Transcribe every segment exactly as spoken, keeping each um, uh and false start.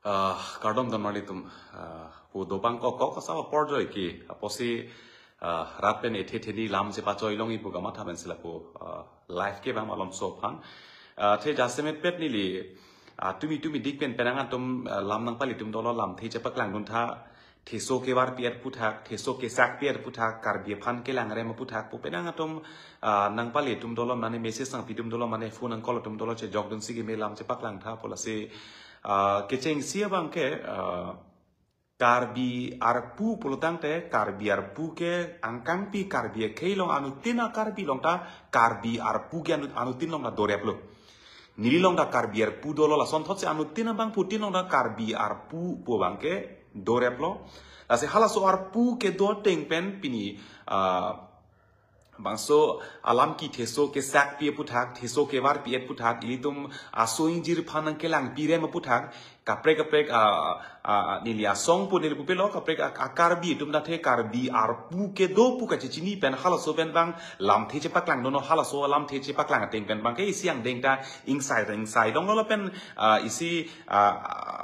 Ah, kardom don marli atum, ah, pu dobang kok kok kasa apor joi ke, apotsi, ah, rat pen ethe theni lam chepachoi longji pu kamatha pensi lapu, ah, live kevang malom so aphan. Ah, the jasemet pet neli, ah, tumi tumi dik pen penang atum, ah, lam nangpali atum dolo lamthe chepaklangdun tha, theso kevarpi-et aputhak, theso kesakpi-et aputhak, Karbi aphan kelangrem aputhak pu penang atum, ah, nangpali atum dolo mane message nangpi atum dolo mane phone nang call atum dolo chejokdunsi keme lam chepaklang tha pu lasi, ah, kechengsi abang ke, ah, Karbi arpu pulotangte Karbi arpu ke angkangpi Karbi akhei along anuttin a-Karbi along ta Karbi arpu ke anut, anuttin along ta doreplo. Neli along ta Karbi arpu dolo lasonthotsi anuttin abangphutin along ta Karbi arpu pu abang ke doreplo. Lasi halaso arpu kedo ateng pen pini, ah, bangso alam ke theso kesakpi aputhak, theso kevarpi-et aputhak, ilitum aso ingjir aphan nangkelangpi rem aputhak, kaprek kaprek, ah, ah, ah, neli asong pu neli pupelo, kaprek a, a-Karbi atum ta the Karbi arpu kedo pu kachechini pen halaso pen bang lamthe chepaklangdunlo, halaso lamthe chepaklang ateng pen bang ke isi angdeng ta ingsai ta ingsai donglo lapen, ah, isi, ah, ah,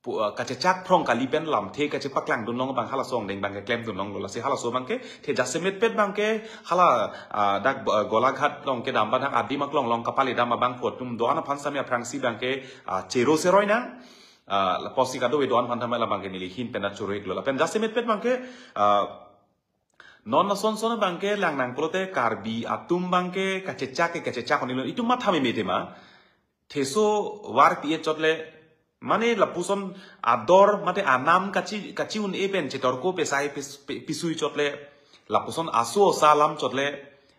pu, ah, kachechak phrong kali pen lamthe kachepaklangdun long abang halaso angdeng abang ke klemdun longlo lasi halaso abang ke the jasemet pet abang ke hala, ah, dak, ah, Golaghat along kedam abang adim aklong along kapali dam abangphu atum do-an aphan sami aphrangsi abang ke, ah, chero seroi nang, ah, lapusi kadokave do-an aphan tame labang ke neli ahin pen ta choro-iklo lapen jasemet pet abang ke, ah, non lason son abang ke lang nang pulote Karbi atum abang ke kachechak ke kachechak onilo itum matha meme tema. Theso varpi-et chotle mane lapuson ador mate anam kachi, kachi-un-e pen chetorko pesai pes, pe, pisui chotle lapuson aso asa alam chotle,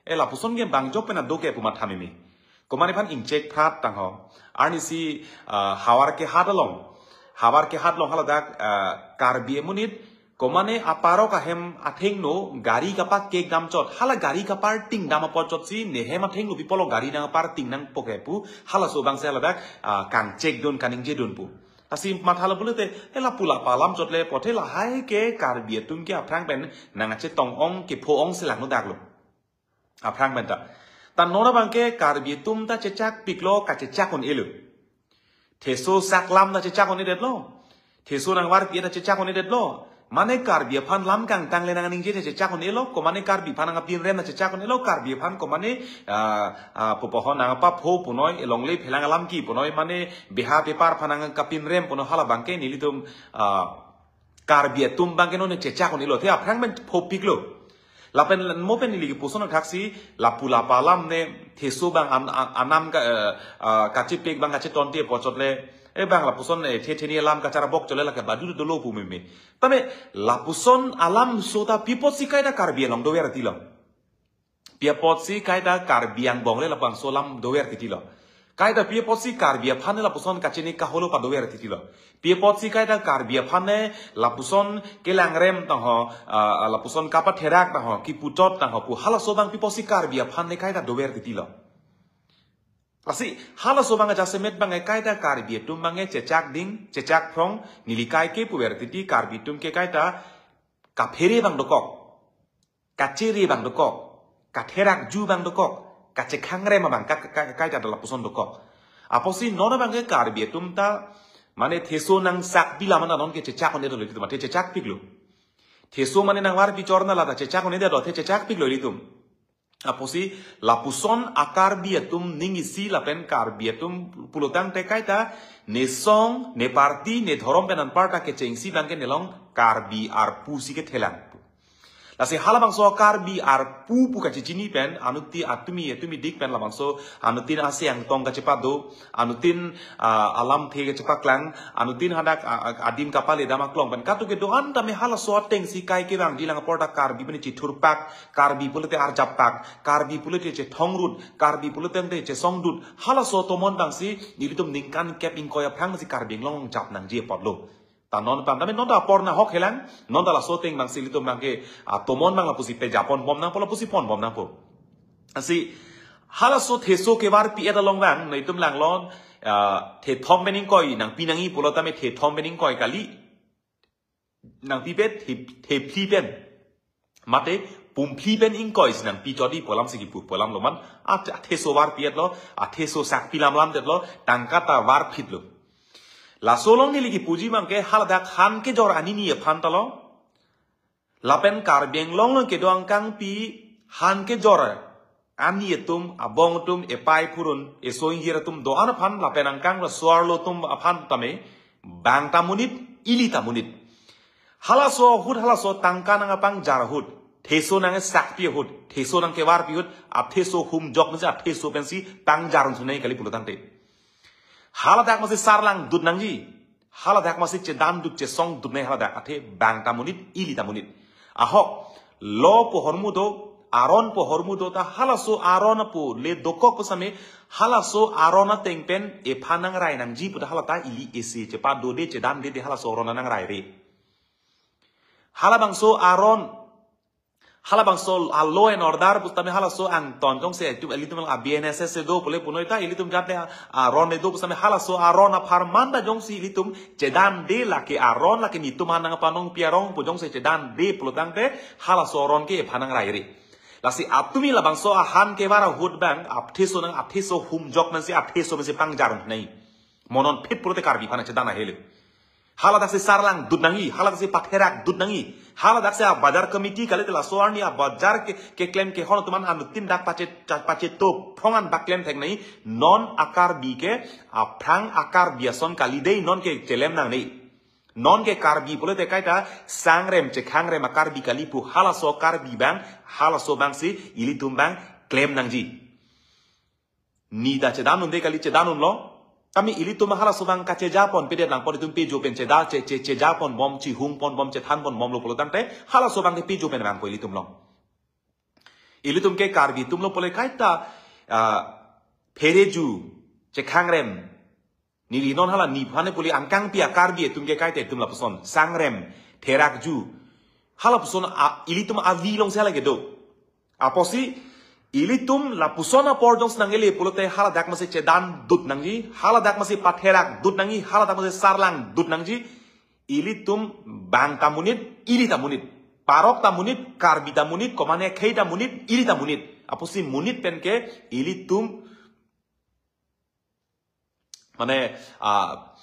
e lapuson ke bang jok pen ado ke pu matha meme. Komane aphan ingchek phrat tangho. Arnisi, ah, Howraghat along. Howraghat along haladak, ah, Karbi amonit komane aparok ahem athengno gari kapakek dam chot. Hala gari kaparting dam apot chotsi nehem athengno pi pulo gari nangparting nangpo ke pu. Halaso abangsi haladak, ah, kangchekdun kaningjedun pu. Lasi matha lo pulote, e lapu lapa alam chotle apot the lahai ke Karbi atum ke aphrang pen nangkachetong-ong kepho-ongsi langno daklo. Aphrang pen ta. Ta non abang ke Karbi atum ta chechakpiklo kachechak un-elo. Theso saklam ta chechak un-edetlo. Theso nangvarpi-et ta chechak un-edetlo. Mane Karbi aphan lam kangtang le nangningje ta chechak un-elo. Komane Karbi aphan nangpinrem ta chechak un-elo. Karbi aphan komane, ah, ah, pupohon nangpapho punoi, elongle phelang alam ke punoi, mane beha bepar aphan nangkapinrem punoi hala abang ke nelitum, ah, Karbi atum abang ke non chechak un-elo the aphrang pen phopiklo. Lapen mo pen neli kepuson thaksi lapu lapa alam ne theso abang an, an, anam ka, eh, ah, kachepek abang kachetonte apot chotle. E bang lapuson, eh, the theni alam kacharabok chotle lake badu dolo pu meme. Tame lapuson alam so ta pi apotsi kaita Karbi along dovertilo. Pi apotsi kaita Karbi angbong le labangso alam dovertitilo. Kaita pi apotsi Karbi aphan ne lapuson kachini kaholo padovertitilo. Pi apotsi kaita Karbi aphan ne lapuson kelangrem tangho, ah, lapuson kapatherak tangho, kiputot tangho pu halaso abang pi apotsi Karbi aphan ne kaita dovertitilo. Lasi halaso abang jasemet abang kaita Karbi atum abang chechak ding, chechak phrong, neli kai ke puvertiti Karbi atum ke kaita kaphere abang dokok. Kachere abang dokok, katherakju abang dokok, kachekhangrem abang ka, ka, kaita lapuson dokok. Apotsi non abang ke Karbi atum ta mane theso nangsakpi lam anta non ke chechak un-edetlo ilitum, the chechakpiklo. Theso mane nangvarpi chorna lata chechak un-edetlo, the chechakpiklo ilitum. Apotsi lapuson a-Karbi atum ning isi lapen Karbi atum pulotangte kaita ne song, ne party, ne dhorom pen anparta kechengsi abang ke nelong Karbi arpu si kethelang. Lasi halabangso Karbi arpu pu kachechini pen, anuttin atumi, atumi dik pen labangso, anuttin aseng tong kachepado, anuttin, ah, alamthe kachepaklang, anuttin hadak, ah, ah, adim kapale dam aklong pen. Katu kedo-an tame halaso atengsi kai kevang jilang apor ta Karbi pen chethurpak, Karbi pulote arjappak, Karbi pulote chethongrut, Karbi pulote chesongdut, halaso tomon abangsi, nelitum ningkan kep ingkoi aphrangsi Karbi Anglong jap nangji apotlo. Ta non pam, tame non ta apor nahok helang, non ta laso ateng abangsi ilitum abang ke, ah, tomon abang lapusi pejapon bom nangpo lapusi pon bom nangpo. Lasi, halaso theso kevarpi-et along abang, nelitum langlo, ah, thethom pen ingkoi, nangpi nangji pulo tame thethom pen ingkoi kali, nangpipe the, thephli pen. Mate, pumphli pen ingkoi si nangpi chot di pu alamsi kipu pu alamlo man, a, atheso varpi-etlo, atheso sakpi lam lamdetlo, tangka ta varphitlo. Laso along neli kipuji abangke haladak han kejor anini aphan ta lo. Lapen Karbi Anglong along kedo angkangpi han kejor ani atum, abong atum, epai phurun, eso ingjir atum do-an aphan lapen angkang la so-arlo atum aphan tame bang ta monit, ili ta monit. Halaso ahut halaso tangka nangpangjar ahut, theso nangsakpi ahut, theso nangkevarpi ahut, atheso humjok mesi atheso pensi pangjar un sunai kali pulo tangte. Haladak masi sarlang dut nangji. Haladak masi chedan dut chesong dut nai haladak, athe bang ta monit, ili ta monit. Ahok, lo pu ahormu do, aron pu ahormu do ta halaso aron apo le dokok pu same halaso aron ateng pen ephan nangrai nangji pu ta halata ili isi chepadode chedandede halaso aron nangraire. Halabangso aron, halabangso a law and order pu tame halaso angton jongsi itum ilitum a B N S S do pule punoi ta ilitum jate aron do pu tame halaso aron apharman ta jongsi ilitum chedande lake aron lake nitum anang panong piarong pu jongsi chedande pulo tangte halaso aron ke ephan nangraire. Lasi atumi labangso ahan kevar ahut abang atheso nang atheso humjok mesi atheso mesi pangjar un nai. Monon phit pulote Karbi aphan chedan ahelo. Haladak si sarlang dut nangji, haladak si patherak dut nangji, haladak si abazar committee kalite laso arni abazar ke, keklem kehon atum an anuttin dak pache, cha-, pacheto phongan bak klem thek nangji, non a-Karbi ke, aphrang a-Karbi ason kali dei, non ke chelem nang dei. Non ke Karbi pulote kaita sangrem chekhangrem a-Karbi kali pu halaso Karbi abang, halaso abang si ilitum abang klem nangji. Nita chedan un dei kali chedan unlo. Tame ilitum halaso abang kachejapon pedet nangpon itum pejo pen cheda che, che, chejapon bom chihungpon bom chethanpon bomlo pulo tangte halaso abang ke pejo pen abang ko ilitum along. Ilitum ke Karbi atum lo pule kaita, ah, phereju, chekhangrem. Neli non hala niphane pule angkangpi a-Karbi atum ke kaita itum lapuson. Sangrem, therakju. Halapuson a, ilitum avi along si hala kedo. Apotsi ilitum lapuson apor jongsi nangkele pulote haladak masi chedan dut nangji, haladak masi patherak dut nangji, haladak masi sarlang dut nangji, ilitum bang ta monit, ili ta monit. Parok ta monit, Karbi ta monit, komane khei ta monit, ili ta monit. Apotsi monit pen ke ilitum mane, ah,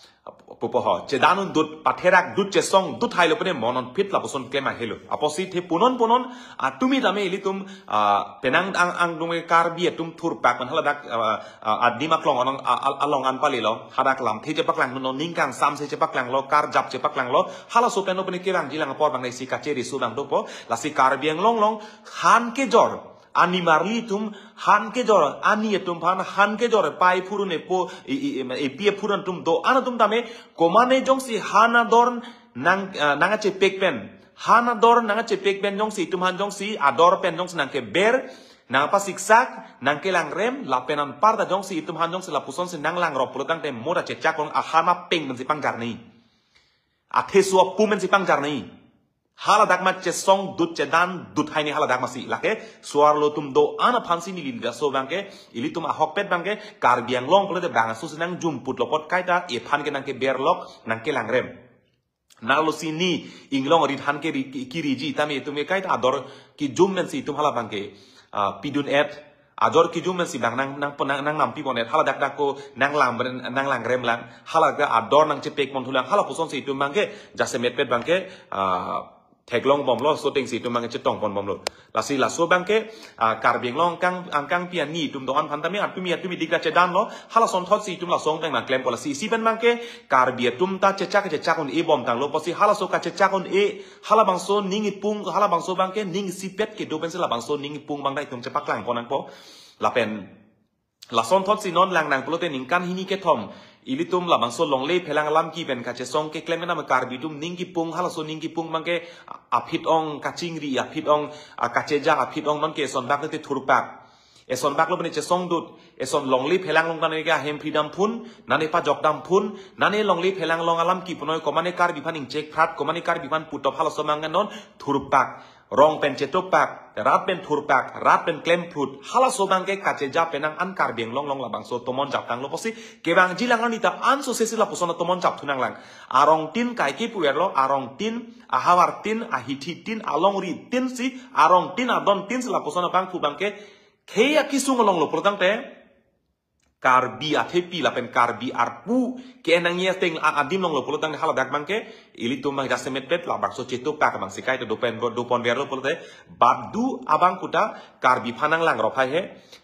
pupo ho, chedan un dut, patherak dut, chesong dut hailo pene monon phit lapuson klem ahelo. Apotsi the punon punon, ah, tumi tame ilitum, ah, penang ang, angdung Karbi atum thurpak man haladak, ah, ah, adim aklong anong, ah, al-, along an palilo, hadak lamthe chepaklang no, ning kangsam se chepaklanglo, karjap chepaklanglo, halaso pen no pene kevangji lang apor abang isi kacheriso abang dopo, lasi Karbi Anglong along, han kejor, ani marli atum, han kejor, ani atum aphan, han kejor, pai phurun epo, i, i, i, epi ephurun atum do-an atum tame, komane jongsi han ador nang, ah, nangkachepek pen, han ador nangkachepek pen jongsi itum aphan jongsi, ador pen jongsi nangkeber, nangpasiksak, nangkelangrem, lapen anparta jongsi itum aphan jongsi lapuson si nanglangrop pulo tangte mo ta chechak along ahan apeng pensi pangjar nangji. Atheso apu pensi pangjar nangji. Haladak ma chesong dut chedan dut hai ni haladak masi. Lake so-arlo atum do-an aphan si neli laso abang ke, ilitum ahokpet abang ke, Karbi Anglong pulote bang aso si nangjumputlo apot kaita, ephan ke nangkeberlok, nangkelangrem. Nalo si ni inglong rit han ke ri, ki, kiriji tame itum ke kaita ador kijum pensi itum hala abang ke, ah, pidun-et, ador kijum pensi abang nang, nang, nang, nangnampi pon-et, haladak dak ko nanglang, nanglangrem lang, haladak ador nangchepek pon thulang, halapuson si itum abang ke, jasemetpet abang ke, ah, theklong bomlo, so ateng si itum abang ke chetong pon bomlo. Lasi laso abang ke, ah, Karbi Anglong angkang, angkangpi ani atum do-an aphan tame, atumi, atumi dikra chedanlo, halasonthot si itum laso pen nangklempo lasi isi pen abang ke, Karbi atum ta chechak chechak un-e bom tanglo apotsi halaso kachechak un-e, halabangso ning ipung, halabangso abang ke ning isipet kedo pensi labangso ning ipung abang ta itum chepaklang pon nangpo. Lapen lasonthot si non lang nang pulote ningkan hini kethom, ilitum labangso longle phelang alam ki pen kachesong keklem kenam Karbi atum ning kipung, halaso ning kipung abang ke aphit ong kachingri, aphit ong, ah, kacheja, aphit ong non ke eson bak te thurpak. Eson baklo pene chesong dut, eson longle phelang along nane ke ahem phri dam phun, nane pajok dam phun, nane longle phelang along alam ki punoi komane Karbi aphan ingchek phrat, komane Karbi aphan putop halaso abang ke non thurpak, rong pen chetopak, rat pen thurpak, rat pen klem phrut, halaso abang ke kacheja penang an Karbi Anglong along labangso tomon jap tanglo apotsi, kevangji lang arni ta anso sesi lapuson tomon jap thu nanglang. Arong tin kaike puverlo, arong tin, ahavar tin, ahithi tin, alongri tin si, arong tin adon tin si lapuson abang phu abang ke, khei akisung alonglo pulo tangte, Karbi athepi lapen Karbi arpu ke-en nangji ateng a-, adim longlo pulo tangte haladak abangke ilitum abang jasemetpet labangso chetu pak abang sikai to dopen doponverlo pulote badu abang kuta Karbi aphan nanglang rophai he.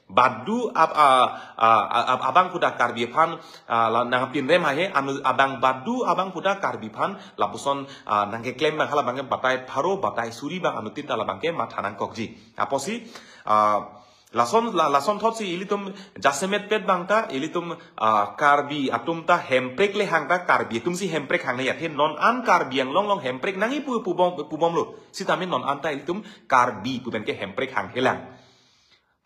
Badu ab-, a, a, a, ab-, abang kuta Karbi aphan, a, la nangpinrem hai he, anu abang badu abang kuta Karbi aphan lapuson, a, nangkeklem abang hala abangke batai pharo, batai suri abang anuttin ta labangke matha nangkokji. Apotsi, a, lason, la, lasonthotsi ilitum jasemetpet abang ta, ilitum, a, Karbi atum ta Hemprek le hang ta Karbi atumsi Hemprek hang nangji athe non an Karbi Anglong along Hemprek nangji pu, pubom, pubomlo. Sitame non an ta ilitum Karbi pu pen ke Hemprek hanghelang.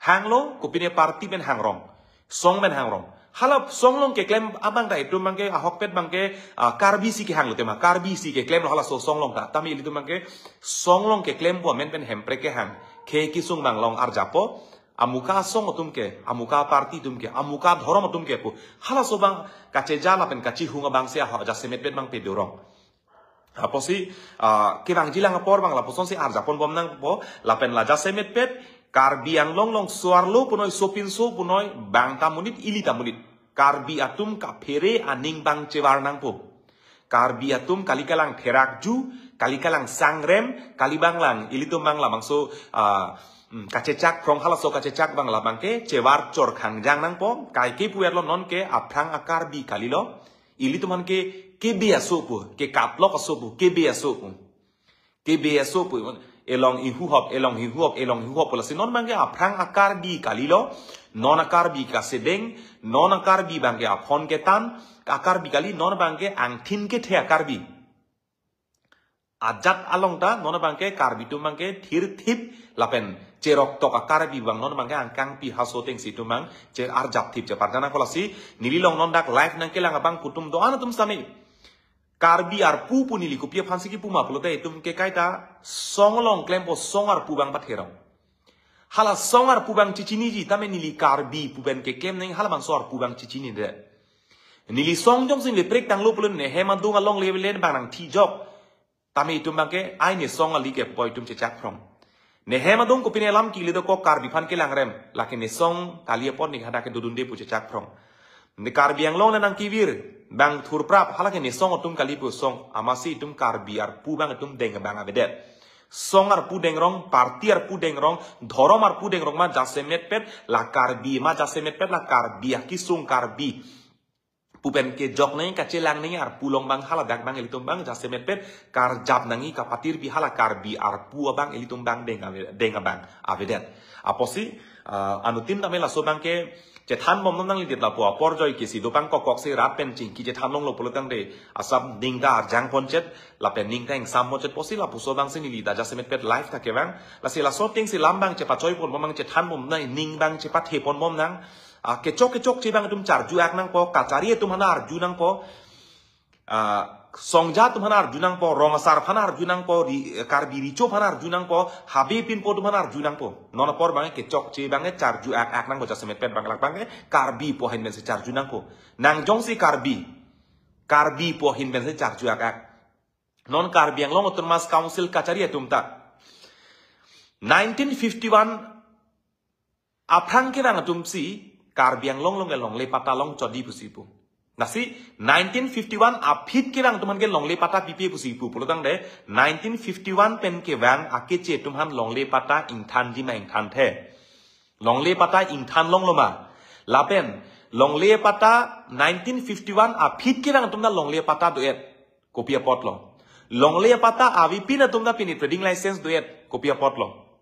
Hanglo, kopine party pen hangrong. Song pen hangrong. Hala song along keklem abang ta itum abangke, ahokpet abangke, a, Karbi si kehanglo tema, Karbi si keklemlo halaso song along ta. Tame ilitum abangke, song along keklempo amen pen Hemprek kehang. Khei kesung abang along arjappo, amuka song atum ke, amuka party atum ke, amuka dhorom atum ke pu. Halaso abang kacheja lapen kachihung abangsi aho jasemetpet abang pedorong. Apotsi, a, kevangjilang apor abang lapuson si arjapon bom nangpo, lapen la jasemetpet, Karbi Anglong along so-arlo punoi, sopinso punoi, bang ta monit, ili ta monit. Karbi atum kaphere aning abang chevar nangpo. Karbi atum kali kalang therakju, kali kalang sangrem, kali abang lang, ilitum abang labangso, a, mm, kachechak phrong halaso kachechak abang labangke, chevar chor khangjang nangpo, kaike puverlo nonke aphrang a-Karbi kalilo, ilitum aphan ke, kebe aso pu, kekaplok aso pu, kebe aso pu. Kebe aso pu, elong ihu hop, elong ihu hop, elong ihu hop, lasi non abangke aphrang a-Karbi kalilo, non a-Karbi kasedeng, non a-Karbi abangke aphone ketan, a-Karbi kali, non abangke angthin kethe a-Karbi. Ajat along ta, non abangke Karbi atum abangke thirthip, lapen cheroktok a-Karbi abang, non abangke angkangpi haso atengsi itum abang, che arjapthip, cheparjan nangkok lasi, neli along non dak live nangkelang abang kutum do-an atum sami. Karbi arpu pu neli kopi aphansi kipuma pulote itum ke kaita song along klempo song arpu abang patherong. Hala song arpu abang chechiniji tame neli Karbi pu pen keklem nang hala abangso arpu abang chechinide. Neli song jongsi neli prektanglo pulo ne hem adung along levelen abang nangthijok. Tame itum abangke ai ne song kali kepo itum chechak phrong. Ne hem adung kopine alam kili dokok Karbi aphan kelangrem. Lake ne song kali apot ne hadak ke dodunde pu chechak phrong. Ne Karbi Anglong le nangkevir abang thurprap halake ne song atum kali pu song amatsi itum Karbi arpu abang itum deng abang avedet. Song arpu dengrong, party arpu dengrong, dhorom arpu dengrong ma jasemetpet, la Karbi ma jasemetpet, la Karbi akesung Karbi pu pen kejok nangji kachelang nangji arpu along abang haladak abang ilitum abang jasemetpet karjap nangji kapatirpi hala Karbi arpu abang ilitum abang deng ave-, deng abang avedet. Apotsi, ah, anuttin tame laso abangke chethan bomnon nangledet lapu apor joike si dopang kokkoksi rat pen chingki chethan longlo pulo tangte asap ning ta arjang ponchet lapen ning ta ingsam ponchet apotsi lapuso abangsi neli ta jasemetpet live ta kevang lasi laso atengsi lam abang chepachoi pon bom nang chethan bom nang ning abang chepathe pon bom nang. Ah, kechok kechokche abang atum charju ak nangpo, kachari atum aphan arju nangpo. Ah, songja atum aphan arju nangpo, rong asar aphan arju nangpo, ri-, Karbi Recho aphan arju nangpo, habe pinpo atum aphan arju nangpo. Non apor abang kechokche abang charju ak ak nangpo jasemetpet abang lak abang Karbi pu ahin pensi charju nangpo. Nang jongsi Karbi, Karbi pu ahin pensi charju ak ak. Non Karbi Anglong Autonomous Council kachari atum ta. Nineteen fifty-one aphrang kevang atumsi Karbi Anglong along ke longle patta longchotji pusi pu. Lasi nineteen fifty-one aphi kevang atum aphan ke longle patta pipe pusi pu. Pulo tangte nineteen fifty-one pen kevang akeche atum aphan longle patta ingthanji ma ingthanthe. Longle patta ingthan longlo ma. Lapen longle patta nineteen fifty-one aphi kevang atum ta longle patta do-et. Kopi apotlo. Longle patta avepin atum ta pini trading license do-et. Kopi apotlo.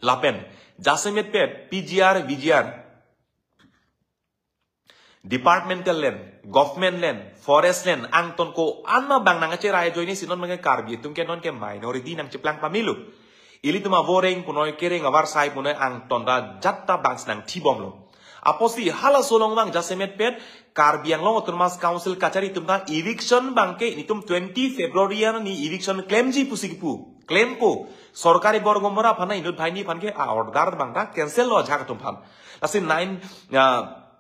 Lapen, jasemetpet, P G R, V G R, departmental land, government land, forest land, angton ko-an ma abang nangcherai ajoine si non abangke Karbi atum ke nonke minority nangcheplang pamelo. Ilitum avoreng punoi kereng avarsai punoi angton ta jat ta abangsi nangthibomlo. Apotsi halaso along abang jasemetpet Karbi Anglong Autonomous Council kachari atum ta eviction abangke nelitum twenty February arni eviction klemji pusi kipu. Klempo. Sorkari borgomora aphan inut banghini aphan ke a-order abang ta cancel lo ajahak atum aphan. Lasi nine, ah,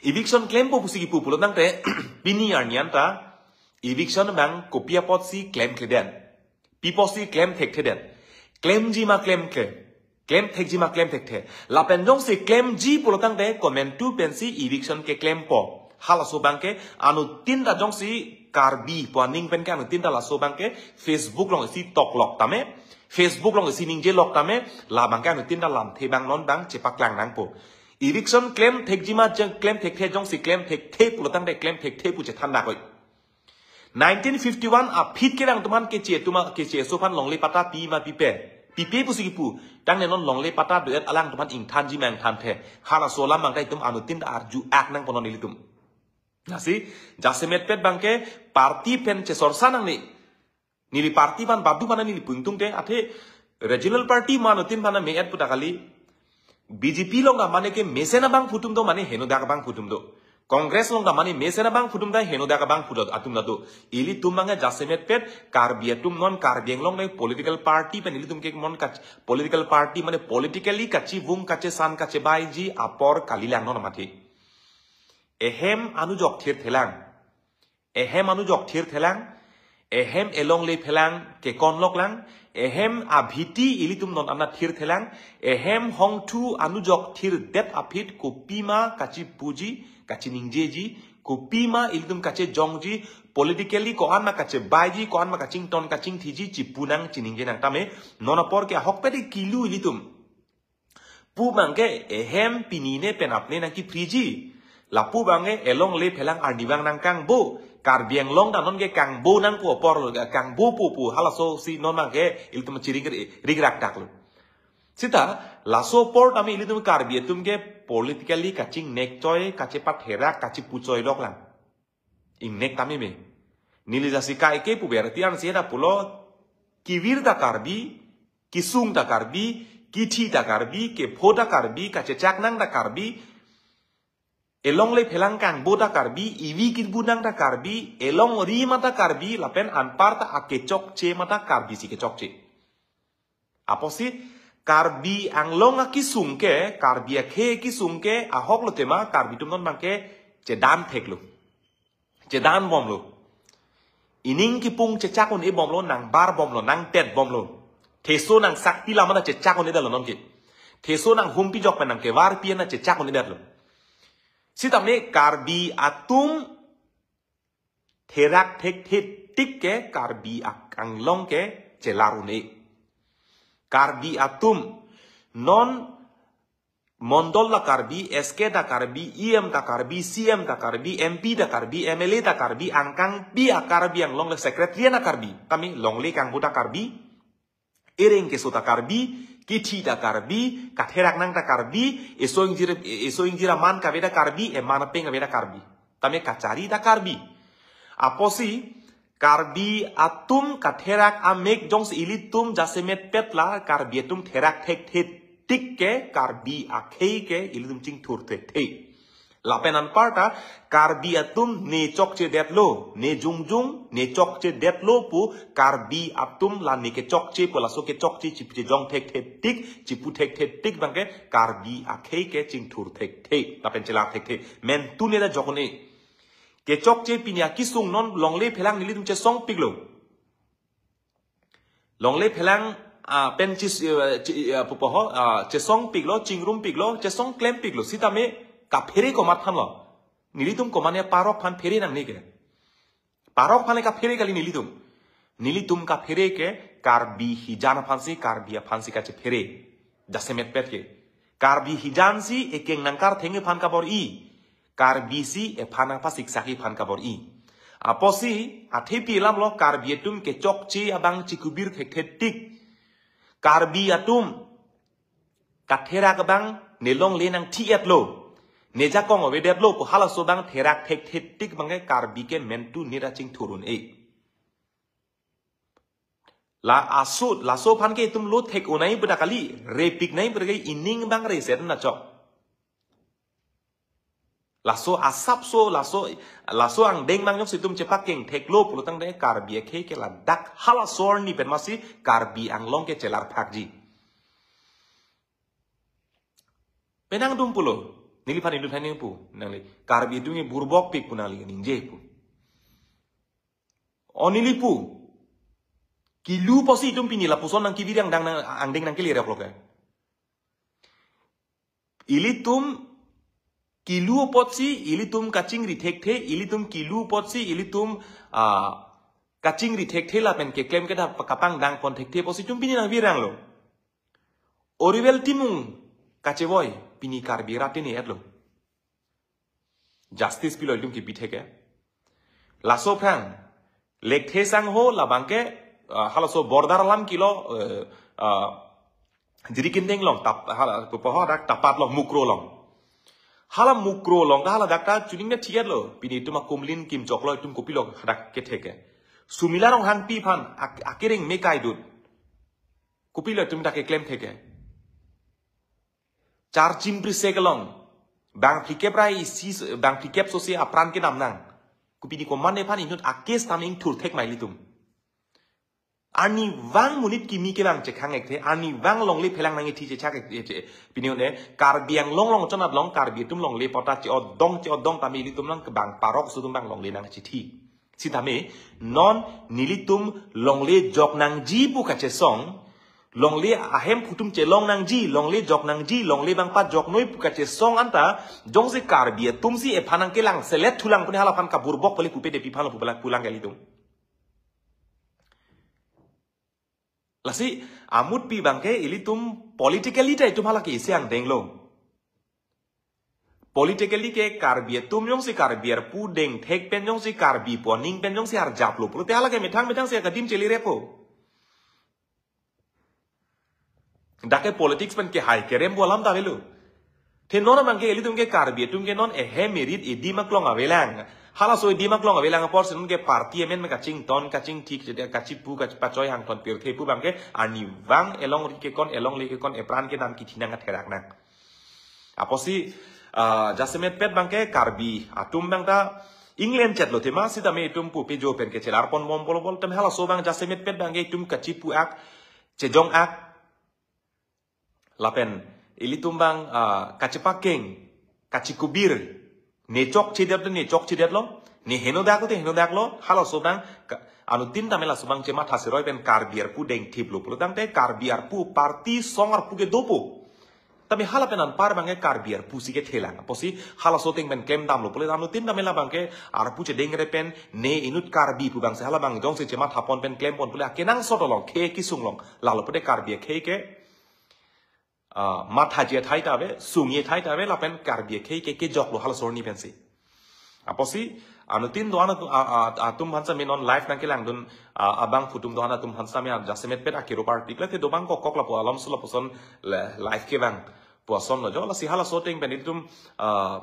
eviction klempo pusi kipu pulo tangte pini arni an ta eviction abang kopi apotsi klemkledet. Pi apotsi klem thekthedet. Klemji ma klemkle. Klem thekji ma klem thekthe. Lapen jongsi klemji pulo tangte komantu pensi eviction keklempo. Halaso abangke anuttin ta jongsi Karbi pu aning penke anuttin ta laso abangke Facebook along isi toklok tame, Facebook along isi ningjelok tame, la abangke anuttin ta lamthe abang non abang chepaklang nangpo. Eviction klem thekji ma jeng klem thekthe, jongsi klem thekthe pulo tangte klem thekthe pu chethan dakoi. Nineteen fifty-one aphi kedang atum aphan keche atum a-, keche aso aphan longle patta pi ma pipe. Pipe pusi kipu. Tangte non longle patta do-et alang atum aphan ingthanji ma ingthanthe. Halaso alam abangke itum anuttin ta arju-ak nangpo non ilitum. Lasi, jasemetpet abangke party pen chesorsa nangne. Neli party aphan badu aphan neli pu ingtungte, athe regional party ma anuttin aphan me-et puta kali. B J P along ta mane ke mesen abangphu atum do, mane henodak abangphu atum do. Congress along ta mane mesen abangphu atum ta henodak abangphu do, atum ta do. Ilitum abangke jasemetpet Karbi atum non Karbi Anglong ne political party pen ilitum ke mon kach-, political party mane politically kachivung kachesan kachebaiji apor kalilang non mati. Ehem anujok thirthelang. Ehem anujok thirthelang, ehem elongle phelang kekonloklang, ehem abhiti ilitum non anat thirthelang, ehem hongthu anujok thirdet aphi kopima kachipuji, kachiningjeji, kopima ilitum kachejongji, politically ko-an ma kachebaiji, ko-an ma kachington kachingthiji, chipunang chiningjenang tame, non apor ke ahokpet kilu ilitum. Pu abangke ehem pini ne penap ne nangkiphriji. Lapu abangke elongle phelang arnivang nangkangbo. Karbi Anglong ta non ke kangbo nangpu apor lo, kangbo pu pu halaso si non abangke ilitum chiring ri-, rigrak dak lo. Sita laso apor tame ilitum Karbi atum ke politically kachingnek choi, kachepatherak, kachipu choiloklang. Ingnek tame me. Neli jasi kaike puber tian si heda pulo, kivir ta Karbi, kisung ta Karbi, kithi ta Karbi, kepho ta Karbi, kachechak nang ta Karbi, elongle phelang kangbo ta Karbi, ivi kibunang ta Karbi, elongri ma ta Karbi, lapen anparta akechokche ma ta Karbi si kechokche. Apotsi Karbi Anglong akisung ke, Karbi akhei akisung ke, ahok lo tema, Karbi atum non abangke chedan theklo. Chedan bomlo. Ining kipung chechak un-e bomlo, nangbar bomlo, nangtet bomlo. Theso nangsak pila ma ta chechak un-edetlo nonke. Theso nanghumpi jok pen nangkevarpi na chechak un-edetlo. Sitame Karbi atum therak thekthe tik ke Karbi ak-, Anglong ke chelar un-e. Karbi atum non mondol ta Karbi, S K ta Karbi, E M ta Karbi, C M ta Karbi, M P ta Karbi, M L A ta Karbi, angkangpi a-Karbi Anglong le secretary na Karbi. Tame longle kangbo ta Karbi, ereng keso ta Karbi, kithi ta Karbi, katherak nang ta Karbi, eso ingjir, eso ingjir aman kave ta Karbi, eman apeng kave ta Karbi. Tame kachari ta Karbi. Apotsi Karbi atum katherak amek jongsi ilitum jasemetpet la Karbi atum therak thekthe tik ke Karbi akhei ke ilitum chingthur thekthe. Lapen anparta Karbi atum ne chokchedetlo, ne jongjong, ne chokchedetlo pu Karbi atum la ne kechokche pu laso kechokche chipu chejong thekthe tik, chipu thekthe tik abangke Karbi akhei ke chingthur thekthe, lapen chelar thekthe. Mentu ne ta jok un-e. Kechokche pini akisung non longle phelang nelitum chesongpiklo. Longle phelang, ah, pen chis, eh, chi, eh, pupo ho, ah, chesongpiklo, chingrumpiklo, chesong klempiklo. Sitame kaphere komat aphan lo. Nelitum komatne parok aphan phere nangne ke. Parok aphan le kaphere kali nelitum. Nelitum kaphere ke Karbi hijan aphansi, Karbi aphansi kachephere. Jasemetpet ke. Karbi hijan si ekeng nangkartheng aphan kabor-i. Karbi si ephan aphan siksak aphan kabor-i. Apotsi, athepi alam lo Karbi atum kechokche abang chikubir thekthe tik. Karbi atum katherak abang ne longle nangthi-etlo. Ne jakong avedetlo pu halaso abang therak thekthe tik abangke Karbi ke mentu ne ta chingthur un-e. La aso, laso aphan ke itum lo thek un-e pu ta kali, repik un-e pu ta ke ining abang reset na chok. Laso asapso, laso, laso angdeng abang jongsi itum chepakeng theklo pulo tangte Karbi akhei ke ladak halaso arni pen masi Karbi Anglong ke chelar phakji. Penang dum pulo, neliphan ilu thaning pu, nangli Karbi atum ke burbokpik pu nangli ningje pu. O neli pu. Kilu apotsi itum pini lapuson nangkevir angdeng nang, angdeng nangkele rok lo ke. Ilitum kilu apotsi, ilitum kachingri thekthe, ilitum kilu apotsi, ilitum, ah, kachingri thekthe lapen keklem kedap kapangdang pon thekthe apotsi itum pini nangviranglo. Oriwel Timung kachevoi, pini Karbi rat tini etlo. Justice pilo itum kipi theke. Laso aphrang, Lekthe Sangho labangke, ah, halaso border alam kilo, eh, ah, Jirikindeng along, tap, hala, pupo hadak tapat along, Mukro along. Hala Mukro along, hala dak ta chuning na thiat lo, pini itum akumlin kimchoklo, itum kopilo hadak ketheke. Sumila Ronghangpi aphan, ak-, akereng me kaidut. Kopilo itum dak keklem theke. Charchim Prisek along. Bang phlikep rai isi, bang phlikep sosi apran kedam nang. Kopini komatne aphan inut akes tam ingthur thek ma ilitum. Arnivang monit kimi kevang chekhang ekthe, arnivang longle phelang nangji chechak ek, ek, ek, pini one, Karbi Anglong along chonat along, Karbi atum longle pota che-odong, che-odong tame ilitum nang kebang parok sutum bang longle nangchithi. Sitame, non nelitum longle jok nangji pu kachesong, longle ahemphu atum chelong nangji, longle jok nangji, longle bang pajoknoi pu kachesong anta, jongsi Karbi atumsi ephan nangkelang selet thulang pune hala aphan kaburbok pale kupe depi aphan lo pu pala pulang ke ilitum. Lasi, amutpi abangke ilitum politically ta itum hala ke isi angdenglo. Politically ke Karbi atum jongsi Karbi arpu dengthek pen jongsi Karbi pu aning pen jongsi arjaplo pulote hala ke methang methang si akadim cheli repo. Dak ke politics pen kehai kerem pu alam ta avelo. Te non abangke ilitum ke Karbi atum ke non ehe merit edim aklong avelang. Halaso edim aklong avelang apotsi non ke party amen me kachington, kachingthik, kachipu, kachipachoi hangton pirthe pu abangke arnivang elongri kekon, elongle kekon, epran kedam kithi nang atherak nang. Apotsi, ah, jasemet pet abangke Karbi atum abang ta England chetlo tema sitame itum pupe jo pen kechelar pon bom bol bol tem halaso abang jasemet pet abangke itum kachipu ak, chejong ak, lapen ilitum abang, ah, kachepakeng, kachikubir, ne chokchedet, ne chokchedetlo, ne henodak te henodaklo, halaso abang ka-, anuttin tame laso abang chematha siroi pen Karbi arpu dengthiplo pulo tangte Karbi arpu party song arpu ke dopo. Tame hala pen anpar abangke Karbi arpu si kethelang. Apotsi halaso ateng pen klem damlo pule anuttin tame labangke arpu chedengre pen ne inut Karbi pu abangsi hala abang jongsi chematha pon pen klem pon pule akenangsot along khei kesung along. Lalo pute Karbi akhei ke, ah, mathaji athai ta ave, sungji athai ta ave, lapen Karbi akhei ke kejoklo halaso arni pensi. Apotsi, anuttin do-an atum, a, a, atum aphan sitame non live nangkelangdun, a, abangphu atum do-an atum aphan sitame jasemet pet akiro party kle te dobang kokkok lapu alam sula puson le, live kevang pu asonlo jo, lasi halaso ateng pen itum, a,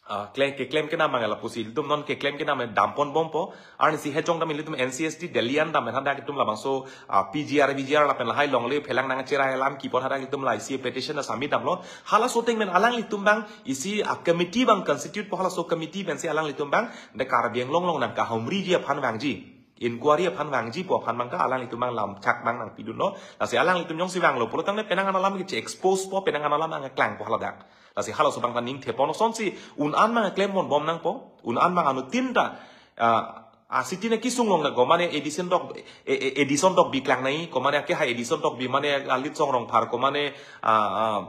a, kle-, keklem kenam abang lapusi itum non keklem kenam dam pon bompo, arnisi hejong dam ilitum N C S T Delhi an dam hadak itum labangso, a, P G R, V G R lapen lahai longle phelang nangcherai alam kipon hadak itum la isi petition na submit damlo, halaso ateng pen alanglitum abang isi a committee abang constitute po halaso committee pensi alanglitum abang de Karbi Anglong along nangkahumriji aphan vangji, inquiry aphan vangji pu aphan abang ta alanglitum abang lamchak abang nangpidunlo. Lasi alanglitum jongsi vanglo pulo tangte penang an alam ke che-expose po, penang an alam angklang po haladak. Lasi halaso abang ta ning thepon asonsi un-an abang klem pon bom nangpo, un-an abang anuttin ta, ah, asitin akesung along na komane Edison Tokbi, e, e, Edison Tokbi klang nangji, komane akehai Edison Tokbi mane Lalitson Rongphar, komane, ah,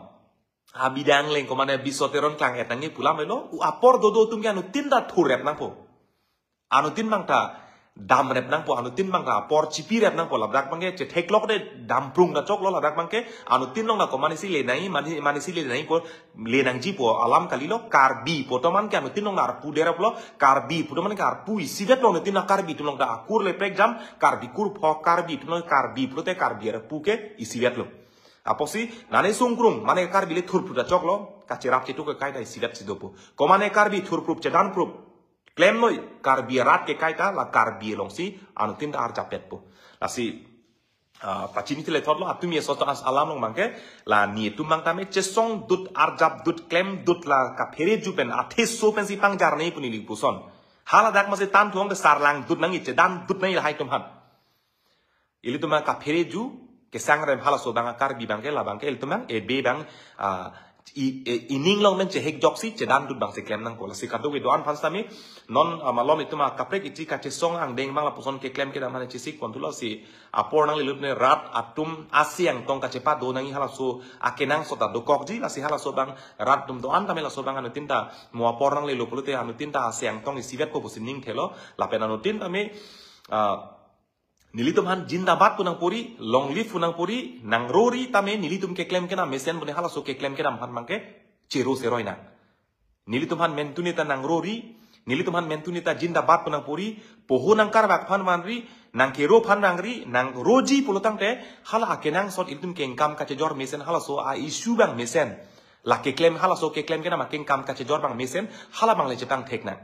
ah, Bidang Engleng, komane Biso Teron klang-et nangji pu alam avelo, u apor dodo atum ke anuttin ta thurrep nangpo. Anuttin abang ta damrep nangpo, anuttin abang ta apor chipirep nangpo, ladak abangke chetheklok de damprung ta choklo, ladak abangke anuttin along ta komatne si le nangji, mane, mane si le nangji pu, le nangji pu alam kalilo, Karbi pu atum an ke anuttin along ta arpu deraplo, Karbi pu atum an ke arpu isivetlo, anuttin ta Karbi atum along ta akur le prekjam, Karbi kur pho Karbi atum along Karbi pulote Karbi arpu ke isivetlo. Apotsi, nane sungkrung, mane Karbi le thurphrup ta choklo, kacherap chetu kekai ta isivet si dopo. Komane Karbi thurphrup chedanphrup, klemnoi, Karbi arat kekai ta, la Karbi alongsi, anuttin ta arjapetpo. Lasi, ah, pachini thile thotlo, atum ye soto as alam along abangke, la netum abang tame, chesong dut, arjap dut, klem dut la kaphere ju pen, athe so pensi pangjar nangji pu neli puson. Haladak masi tan thuong te sarlang dut nangji, chedan dut nangji lahai atum aphan. Ilitum abang kaphere ju, kesangrem halaso abang Karbi abangke, labangke, ilitum abang, ebe abang, ah, i, e, ining long pen chehek joksi chedan dut bang si klem nangkok. Lasi kadokave do-an aphan sitame non, ah, malom itum akaprek iti kachesong angdeng bang lapuson keklem kedam mane chesik pon thulo si apor nanglelut ne rat atum asi angtong kachepado nangji halaso akenangsot ta dokokji. Lasi halaso bang rat atum do-an tame laso bang anuttin ta mo apor nanglelo pulote anuttin ta asi angtong isivet ko pusi ning thelo lapen anuttin tame, ah, nelitum aphan jindabad pu nangpori, long live pu nangpori, nangrori tame nelitum keklem kedam mesen pu ne halaso keklem kedam aphan bangke chero seroi nang. Nelitum aphan mentune ta nangrori, nelitum aphan mentune ta jindabad pu nangpori, poho nangkarvak aphan vanri, nangkero aphan nangri, nangroji pulo tangte, hala akenangsot ilitum kengkam kachejor mesen halaso a issue bang mesen. La keklem halaso keklem kedam akengkam kachejor bang mesen, hala bang le chetang thek nang.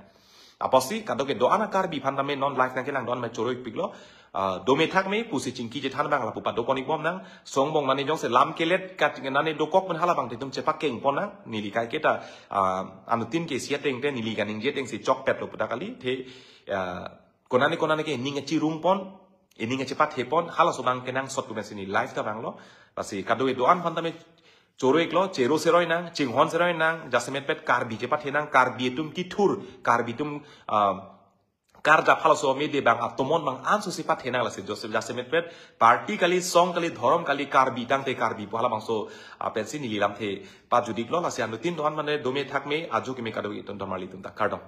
Apotsi kadokave do-an a Karbi aphan tame non live nangkelang do-an ma choro-ikpiklo. Ah, dome thakme pusi chingki chethan bang lapu pado pon-ik bom nang. Songbong nane jongsi lam kelet kat nane dokok pen hala bang te itum chepakeng pon nang. Neli kaiketa, ah, anuttin ke isi ateng te neli kaningje ateng si chokpetlo pu ta kali. The, ah, konane konane ke ning achirung pon, ining achepathe pon, halaso bang kenangsot pu pensi neli live ta banglo. Lasi kadokave do-an aphan tame choro-iklo, chero seroi nang, chinghon seroi nang, jasemetpet Karbi chepathe nang, Karbi atum kethur, Karbi atum, ah, karjap halaso mede bang atomon bang anso si pathe nang. Lasi Joseph jasemetpet party kali, song kali, dhorom kali, Karbi tangte Karbi pu hala bangso, ah, pensi neli lamthe pajut-iklo. Lasi anuttin do-an mane dome thakme, ajo keme kadokave itum damrali atum ta kardom.